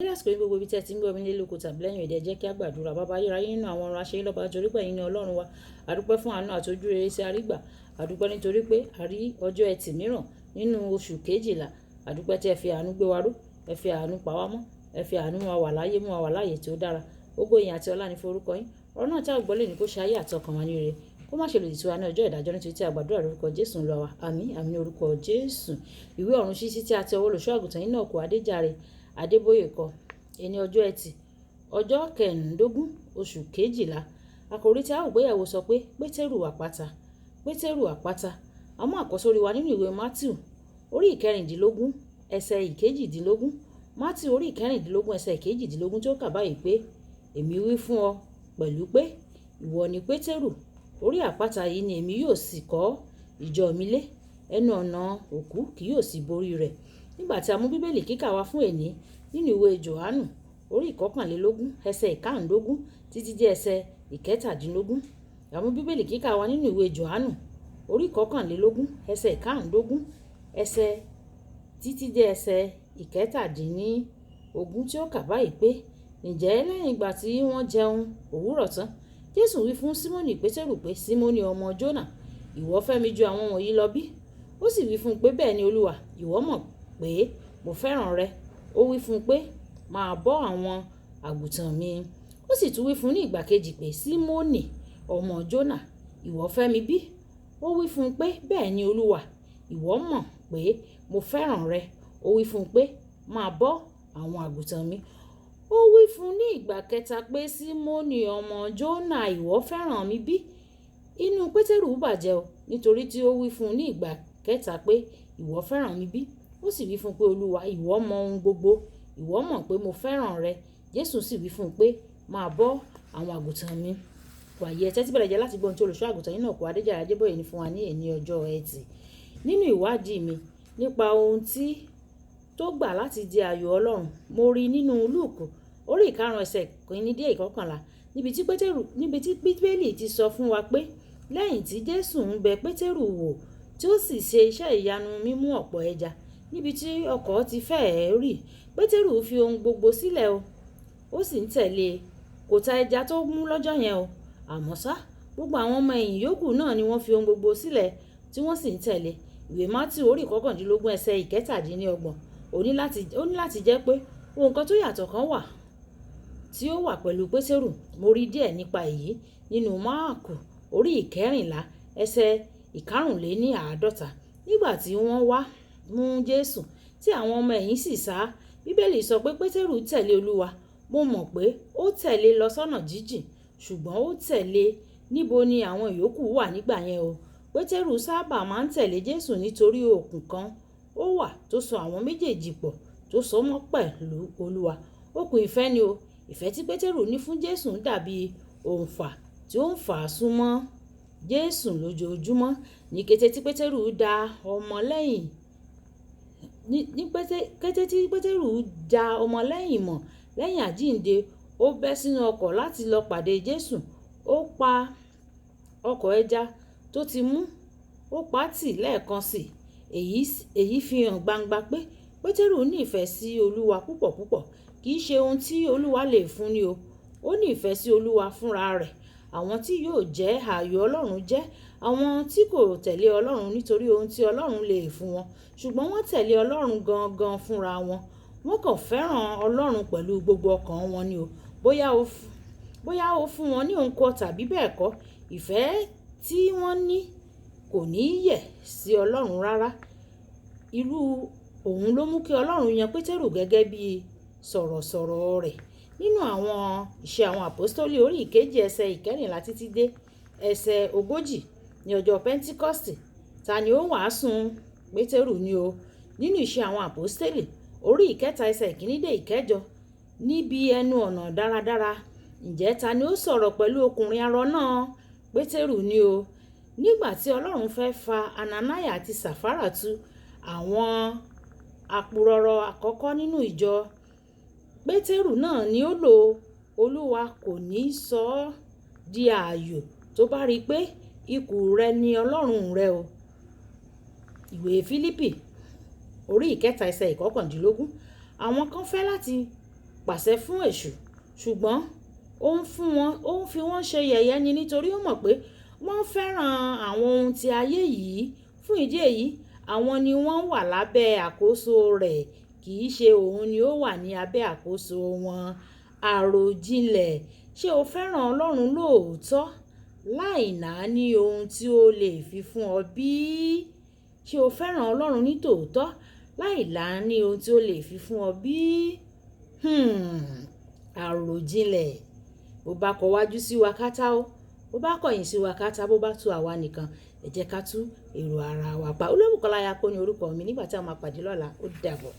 Ní àsìkò yìí, gbogbo ibi tí ẹ ti ń gbọ́ mi nílé lóko tàbí lẹ́yìn òde, ẹ jẹ́ kí a gbàdúrà. Baba ayérayé nínú àwọn ọ̀run, aṣeyín lọ́ba nítorí pé ẹ̀yin ni Ọlọ́run wa. A dúpẹ́ fún àánú àti ojú rere tí a rí gbà. A dúpẹ́ nítorí pé a rí ọjọ́ ẹtì mìíràn nínú oṣù kejìlá. A dúpẹ́ tí ẹ fi àánú gbé wa ró, ẹ fi àánú pa wá mọ́, ẹ fi àánú mú wa wà láyé, mú wa wà láàyè tí ó dára. Ògo, ìyìn àti ọlá ni fún orúkọ yín. Ọ̀rọ̀ náà tí a gbọ́ lónìí kó ṣe ayé àti ọkàn wa ní rere. Kó má ṣe lòdì sí wa ní ọjọ́ ìdájọ́, nítorí tí a gbàdúrà lórúkọ Jésù Olúwa wa. Àmín, àmín ní orúkọ Jésù. Ìwé ọ̀run ṣíṣí tí a ti ọwọ́ olùṣọ́ àgùntàn yín náà kò Adéjàre Adébóyè kọ. Ẹni ọjọ́ ẹtì, ọjọ́ kẹrìndínlógún oṣù kejìlá. Àkòrí tí a ó gbéyẹ̀wò sọ pé Pétérù àpáta. Pétérù àpáta. A mú àkọ́sórí wa nínú ìwé Mátíù orí ìkẹrìndínlógún ẹsẹ̀ ìkejìdínlógún. Mátíù orí ìkẹrìndínlógún ẹsẹ̀ ìkejìdínlógún tí ó kà báyìí pé, "Èmi wí fún ọ pẹ̀lú pé ìwọ ni Pétérù, orí àpáta yìí ni èmi yóò sì kọ́ ìjọ mi lé, ẹnu ọ̀nà òkú kì yóò sì borí rẹ̀." Nígbà tí a mú Bíbélì kíkà wá fún èní nínú ìwé Jòhánù orí ìkọkànlélógún ẹsẹ̀ ìkáàndógún títí dé ẹsẹ̀ ìkẹtàdínlógún. A mú Bíbélì kíkà wá nínú ìwé Jòhánù orí ìkọkànlélógún ẹsẹ̀ ìkáàndógún ẹsẹ̀ títí dé ẹsẹ̀ ìkẹtàdínlógún tí ó kà báyìí pé, "Ǹjẹ́ lẹ́yìn ìgbà tí wọ́n jẹun òwúrọ̀ tán, Jésù wí fún Símónì Pétérù pé, Símónì ọmọ Jónà, ìwọ fẹ́ mi ju àwọn wọ̀nyí lọ bí? Ó sì wí fún un pé, bẹ́ẹ̀ ni Olúwa, ìwọ mọ̀ pé mo fẹ́ràn rẹ. Ó wí fún un pé, máa bọ́ àwọn àgùntàn mi. Ó sì tún wí fún un ní ìgbà kejì pé, Símónì ọmọ Jónà, ìwọ fẹ́ mi bí? Ó wí fún un pé, bẹ́ẹ̀ ni Olúwa, ìwọ mọ̀ pé mo fẹ́ràn rẹ. Ó wí fún un pé, máa bọ́ àwọn àgùntàn mi. Ó wí fún un ní ìgbà kẹta pé, Símónì ọmọ Jónà, ìwọ fẹ́ràn mi bí? Inú Pétérù bàjẹ́ o, nítorí tí ó wí fún un ní ìgbà kẹta pé, ìwọ fẹ́ràn mi bí? Ó sì wí fún un pé, Olúwa, ìwọ mọ ohun gbogbo, ìwọ mọ̀ pé mo fẹ́ràn rẹ. Jésù sì wí fún un pé, máa bọ́ àwọn àgùntàn mi. Wàyí ẹ tẹ́tí bẹ̀rẹ̀ jẹ́ láti gbọ́ ohun tí olùṣọ́ àgùntàn yín náà kó Adéjàre Adébóyè ní fún wa ní èní ọjọ́ ẹtì. Nínú ìwádìí mi nípa ohun tí tó gbà láti di ààyò Ọlọ́run, mo rí nínú Lúùkù orí ìkarùn-ún ẹsẹ̀ kìíní dé ìkọkànlá, níbi tí Bíbélì ti sọ fún wa pé lẹ́yìn tí Jésù ń bẹ Pétérù wò tí ó sì ṣe iṣẹ́ ìyanu mímú ọ̀pọ̀ ẹja níbi tí ọkọ̀ ti fẹ́ẹ̀ rì, Pétérù fi ohun gbogbo sílẹ̀ o, ó sì ń tẹ̀lé e. Kò ta ẹja tó mú lọ́jọ́ yẹn o. Àmọ́ ṣá, gbogbo àwọn ọmọ ẹ̀yìn yòókù náà ni wọ́n fi ohun gbogbo sílẹ̀ tí wọ́n sì ń tẹ̀lé. Ìwé Mátíù orí ìkọkàndínlógún ẹsẹ̀ ìkẹtàdínlọ́gbọ̀n. Ó ní láti jẹ́ pé ohun kan tó yàtọ̀ kan wà tí ó wà pẹ̀lú Pétérù. Mo rí díẹ̀ nípa èyí nínú Máàkù orí ìkẹrìnlá ẹsẹ̀ ìkarùnléní àádọ́ta. Nígbà tí wọ́n wá mú Jésù tí àwọn ọmọ ẹ̀yìn sì sá, Bíbélì sọ pé Pétérù tẹ̀lé Olúwa. Mo mọ̀ pé ó tẹ̀lé lọ sọ́nà jíjìn, ṣùgbọ́n ó tẹ̀lé. Níbo ni àwọn ìyókù wà nígbà yẹn o? Pétérù sábà máa ń tẹ̀lé Jésù nítorí okùn kan ó wà tó so àwọn méjèèjì pọ̀ tó so mọ́ pẹ̀lú Olúwa. Okùn ìfẹ́ ni o. Ìfẹ́ tí Pétérù ní fún Jésù ń dàbí òǹfà tí ó ń fà á súnmọ́ Jésù lójoojúmọ́. Ní kété tí Pétérù dá ọmọ lẹ́yìn, ní kété tí Pétérù dá ọmọ lẹ́yìn mọ̀ lẹ́yìn àjíǹde, ó bẹ́ sínú ọkọ̀ láti lọ pàdé Jésù. Ó pa ọkọ̀ ẹja tó ti mú, ó pa tì lẹ́ẹ̀kan sí. Èyí fi hàn gbangba pé Pétérù ní ìfẹ́ sí Olúwa púpọ̀ púpọ̀. Kì í ṣe ohun tí Olúwa lè fún ni o. Ó ní ìfẹ́ sí Olúwa fúnra rẹ̀. Àwọn tí yóò jẹ́ ààyò Ọlọ́run jẹ́ àwọn tí kò tẹ̀lé Ọlọ́run nítorí ohun tí Ọlọ́run lè fún wọn, ṣùgbọ́n wọ́n tẹ̀lé Ọlọ́run gangan fúnra wọn. Wọ́n kàn fẹ́ràn Ọlọ́run pẹ̀lú gbogbo ọkàn wọn ni o. Bóyá ó fún wọn ní ohun kan tàbí bẹ́ẹ̀ kọ́, ìfẹ́ tí wọ́n ní kò ní yẹ̀ sí Ọlọ́run rárá. Irú òun ló mú kí Ọlọ́run yan Pétérù gẹ́gẹ́ bí sọ̀rọ̀sọ̀rọ̀ rẹ̀. Nínú àwọn ìṣe àwọn àpọ́stólì orí ìkejì ẹsẹ̀ ìkẹrìnlá títí dé ẹsẹ̀ ogójì ní ọjọ́ Pẹ́ntíkọ́stì, ta ni ó wàásù? Pétérù ni o. Nínú ìṣe àwọn àpọ́stélì orí ìkẹta ẹsẹ̀ ìkíní dé ìkẹjọ, níbi ẹnu ọ̀nà dáradára, ǹjẹ́ ta ni ó sọ̀rọ̀ pẹ̀lú ọkùnrin arọ náà? Pétérù ni o. Nígbà tí Ọlọ́run fẹ́ fa Ananiah àti Sàfárà tu, àwọn àpòrọ̀rọ̀ àkọ́kọ́ nínú ìjọ, Pétérù náà ni ó lò. Olúwa kò ní sọ ọ́ di ààyò tó bá rí pé ikú rẹ ni Ọlọ́run rẹ o. Ìwé Fílípì orí ìkẹta ẹsẹ̀ ìkọkàndínlógún. Àwọn kan fẹ́ láti pàṣẹ fún èṣù, ṣùgbọ́n ó ń fún wọn, ó ń fi wọ́n ṣe yẹ̀yẹ́ ni, nítorí ó mọ̀ pé wọ́n fẹ́ràn àwọn ohun ti ayé yìí. Fún ìdí èyí, àwọn ni wọ́n wà lábẹ́ àkóso rẹ̀, kì í ṣe òun ni ó wà ní abẹ́ àkóso wọn. Àròjinlẹ̀. Ṣé o fẹ́ràn Ọlọ́run lóòótọ́ láì náání ohun tí ó lè fi fún ọ bí? Ṣé o fẹ́ràn Ọlọ́run ní tòótọ́ láì náání ohun tí ó lè fi fún ọ bí? Àròjinlẹ̀. Bó bá kọ wájú sí wa kátá o, bó bá kọ̀yìn sí wa kátá, bó bá tú àwa nìkan, ẹ jẹ́ ká tú èrò ara wa pa. Olúwabùkọ́lá Ayako ní orúkọ mi. Nígbà tí a máa pàdé lọ́la, ó dàbọ̀.